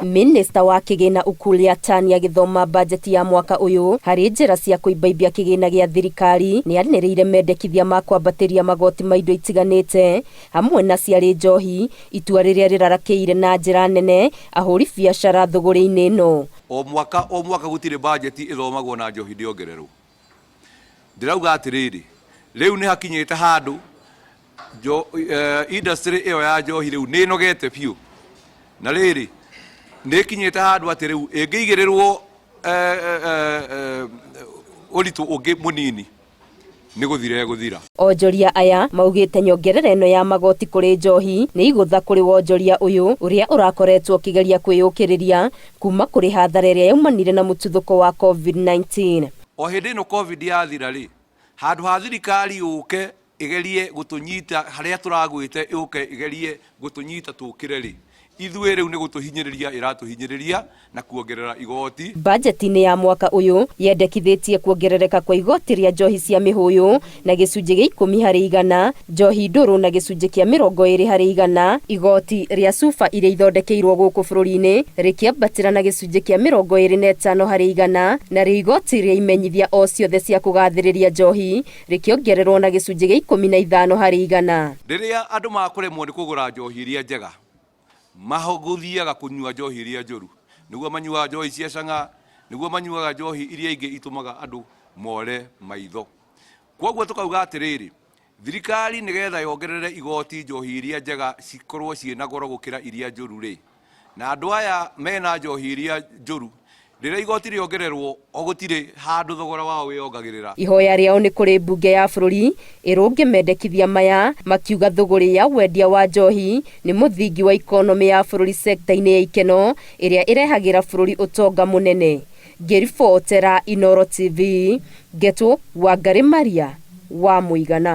Minista wa kĩgĩna Ukur Yatani agĩthoma bajeti ya mwaka ũyũ harĩ njĩra cia kũimbaimbia kĩgĩna gĩa thirikari nĩ anĩrĩire mendekithia ma kwambatĩria magoti ma indo itiganĩte hamwe na ciarĩ njohi, itua rĩrĩa rĩrarakĩire na njĩra nene ahũri biacara thũgũrĩ-inĩ ĩno. O mwaka o mwaka gũtirĩ bajeti ĩthomagwo na njohi ndĩongererwo. Ndĩrauga atĩrĩrĩ, rĩu nĩ hakinyĩte handũ industry ĩyo ya njohi rĩu nĩ ĩnogete biũ, na rĩrĩ nĩ ĩkinyĩte handũ atĩ rĩu ĩngĩigĩrĩrwo ũritũ ũngĩ mũnini nĩ gũthira ĩgũthira. Onjoria aya maugĩte nyongerera ĩno ya magoti kũrĩ njohi nĩ igũtha kũrĩ wonjoria ũyũ ũrĩa ũrakoretwo ũkĩgeria kwĩyũkĩrĩria kuma kũrĩ hathara ĩrĩa yaumanire na mũtuthũko wa COVID-19. O hĩndĩ ĩno COVID yathira rĩ, handũ ha thirikari yũke ĩgerie gũtũnyita harĩa tũragwĩte, yũke ĩgerie gũtũnyita tũkĩre rĩ, ithuĩ rĩu nĩ gũtũhinyĩrĩria ĩratũhinyĩrĩria na kuongerera igoti. Bajeti-inĩ ya mwaka ũyũ yendekithĩtie kuongerereka kwa igoti rĩa njohi cia mĩhũyũ na gĩcunjĩ gĩa 10%, njohi ndũrũ na gĩcunjĩ kĩa 20%, igoti rĩa cuba iria ithondekeirwo gũkũ bũrũri-inĩ rĩkĩambatĩra na gĩcunjĩ kĩa 25%, narĩo igoti rĩa imenyithia o ciothe cia kũgathĩrĩria njohi rĩkĩongererwo na gĩcunjĩ gĩa 15%. Rĩrĩa andũ makũremwo nĩ kũgũra njohi iria njega, magũthiaga kũnyua njohi iria njũru, nĩguo manyuaga njohi cia cang'a, nĩguo manyuaga njohi iria ingĩ itũmaga andũ more maitho. Kwoguo tũkauga atĩrĩrĩ, thirikari nĩgetha yongerere igoti njohi iria njega cikorwo ciĩna goro gũkĩra iria njũru rĩ, na andũ aya mena njohi iria njũru, rĩrĩa igoti rĩongererwo o gũtirĩ handũ thogora wao wĩongagĩrĩra. Ihoya rĩao nĩ kũrĩ mbunge ya bũrũri ĩrũnge mendekithia maya, makiuga thũgũrĩ ya wendia wa njohi nĩ mũthingi wa ikonomĩ ya bũrũri sekta-inĩ ya ikeno ĩrĩa ĩrehagĩra bũrũri ũtonga mũnene. Ngĩribotera Inooro TV, ngetwo Wangarĩ Maria wa Mũigana.